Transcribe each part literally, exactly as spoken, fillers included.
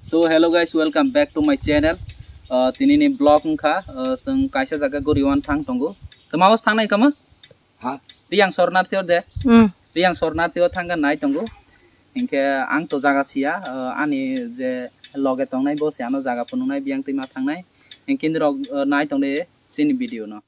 So hello guys, welcome back to my channel. Uh, tini ni vlog wngkha, uh, chwng kaisa jaga guriwan thang tongo. Tama was thangnai kama? Ha? Riyang sornarthi orde. Hmm. Riyang sornarthi o thangga nai tongo. Hinkhe ang to jaga siya, uh, ani je loge tongnai bo se ano jaga phunuknai biyang twi ma thangnai. Hinkhe rok, uh, nai tongde chini video no.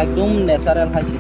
Ekdom natural hai se.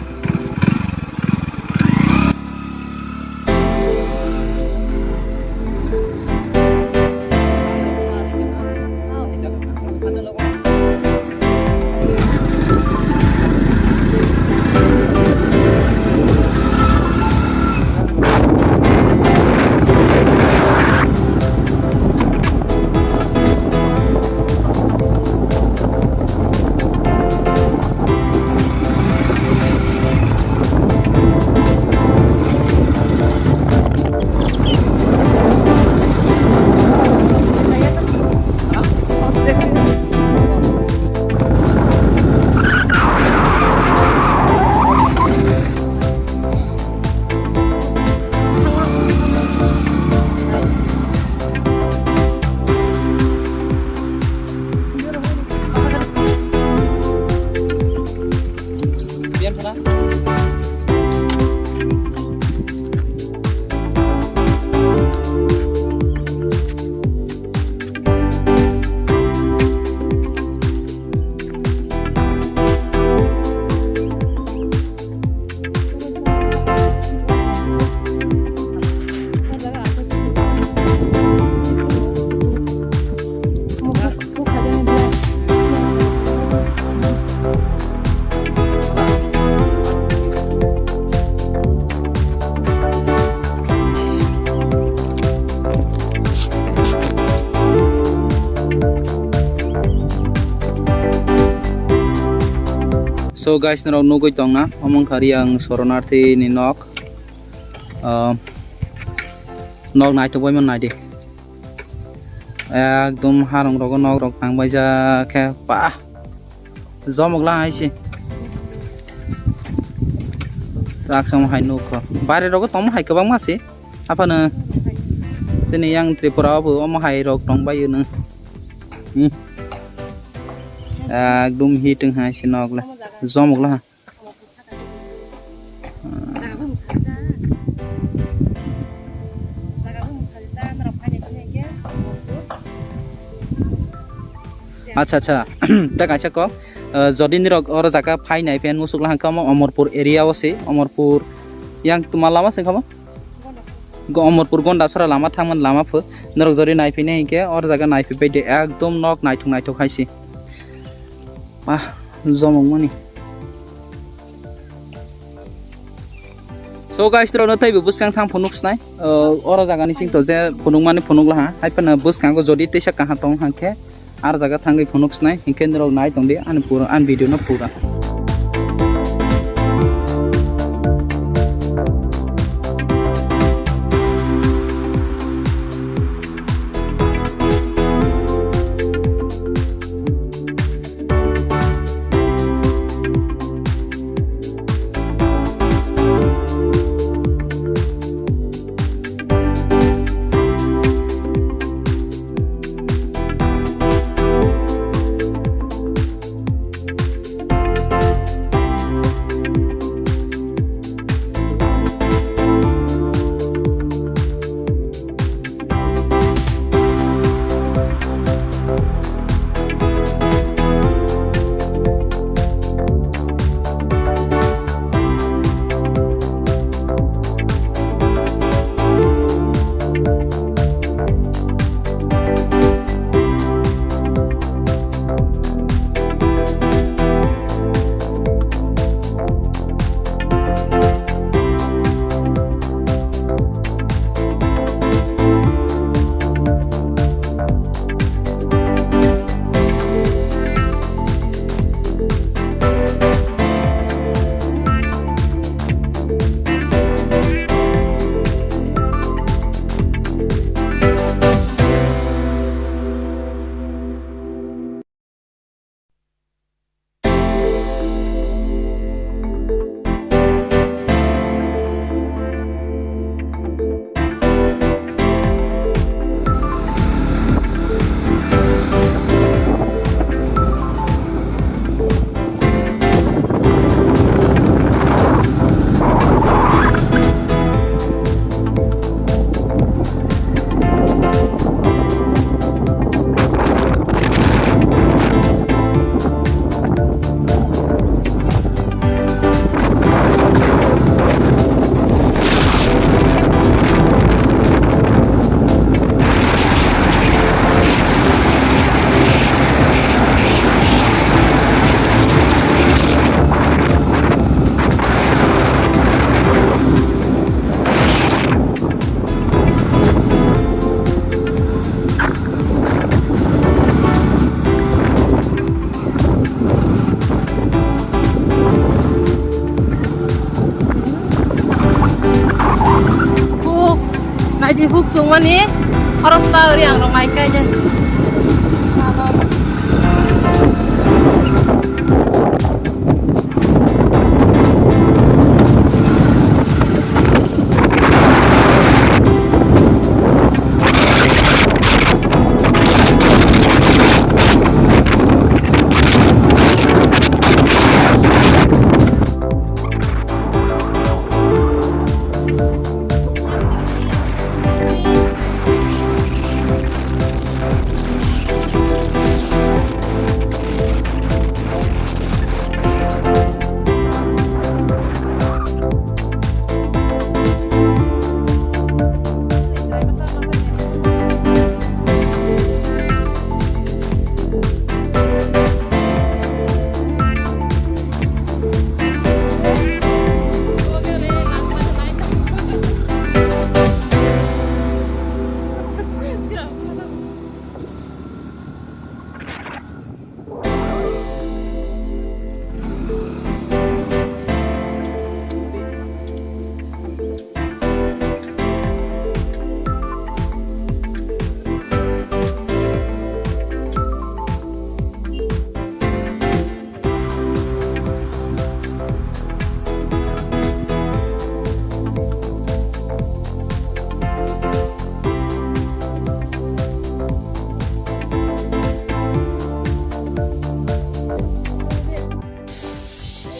So guys, norok nugwi tongna, omo wngkha Riang Soronarthi ni nok. Ah, nok naithok bai man naidi. Ekdom harong rogo nok rok tang bai ja khe pa. Jomok lang hai si. Raksom hai nuk kho. Bare rogo tongma hai kwbangma si. Aphano chini yang Tripura o bo omo hai rok tong bai no. Hmm. Ekdom hi tong hai si nok le. Jomok la. Acha, acha. Ta kaisa kok. Eh, jodi nirok oro jaga phai nai phen musuk lahang kamo Omorpur area o se. Omorpur yang tuma lama se kamo? Go Omorpur Gondasora lama thangman lama pho. Norok jodi nai phine hinkhe oro jaga nai phi bai de ekdom nok naithok naithok hai se. Ah, jomok mani. So guys, rok no tei bo bwskang thang phunuk snai. Uh, oro jaga ni sing to je phunuk mani phunuk laha. Hai phano bwskango jodi teisa kaha tong hang khe ar jaga thangwi phunuk snai. Hinkhe norok nai tong di ani pura, ani video no pura. Huk, naidi huk chungmani, khorosta ori ang rok nai kaijakha.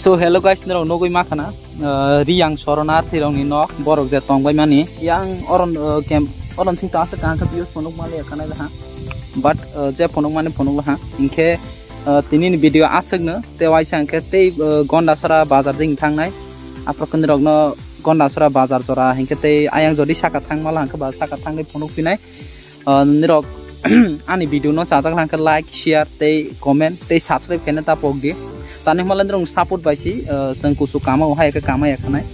So hello guys, norok nugwi makhana, uh, Riyang Soronarthi rokni nok, borok je tongbai mani. Yang oron, uh, camp, oron sing to aswk kaham khe views phunuk mali ekhanai ha. But, uh, je phunuk mani phunuk ha. Hinkhe, uh, tini ni video aswkno, te waisa hinkhe tei, uh, Gondasora bazar ding thangnai. Aphro khe norokno Gondasora bazar jora hinkhe tei ayang jodi saka thang mala hinkhe ba saka thangwi phunuk phinai. Uh, nirok ani video no chajak langkhe like, share tei comment tei subscribe khaina ta pok di. Tani hwnba le nirok support bai si, uh, chwng kusu kama o hai khe kama ya khanai.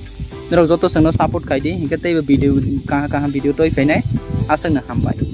Nirok joto chwngno support khai di, hinkhe teibo video kaha kaha video toi phainai. Aswkno hambai.